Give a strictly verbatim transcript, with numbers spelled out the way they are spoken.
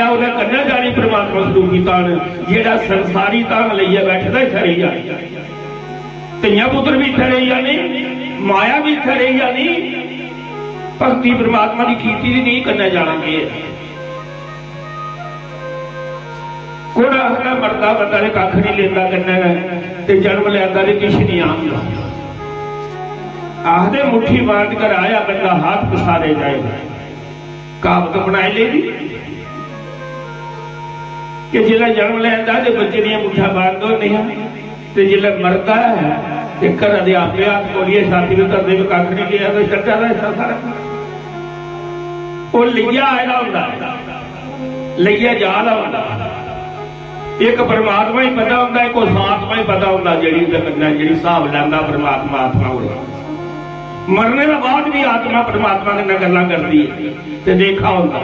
ओह्दे कन्नै जानी परमात्मा स्वरूप गी तान, जेह्ड़ा संसारी तान लेइयै बैठे दा इत्थै रेही जानी। धियां पुत्तर भी इत्थै रेही जानी, माया भी इत्थै रेही जानी। भक्ति परमात्मा दी कीती दी नहीं, कन्नै जाना केह् ऐ? कुण आखदा मरदा बंदा ते कक्ख नहीं लेंदा कन्नै, ते जन्म लैंदा ते किश नहीं आंदा। आखदे मुट्ठी बांध कर आया बंदा हाथ पसारे जाए। कहावत बनाई लेई दी कि जिसलै जन्म लैंदा ते बच्चे दियां मुट्ठा बंद होंदियां, ते जिसलै मरदा ऐ ते घरै दे आपे हत्थ खोलियै छाती पर धरदे, "में कक्ख नहीं लिया, तो छड्डा दा इस सारा।" ओह् लेइयै आए दा होंदा, लेइयै जा दा होंदा। इक परमात्मा ही पता होंदा, इक उस आत्मा ही पता होंदा, जेह्ड़ी ओह्दे कन्नै जेह्ड़ी स्हाब लैंदा परमात्मा, आत्मा कोल। मरने दे बाद भी आत्मा परमात्मा कन्नै गल्लां करदी ऐ ते देखा होंदा।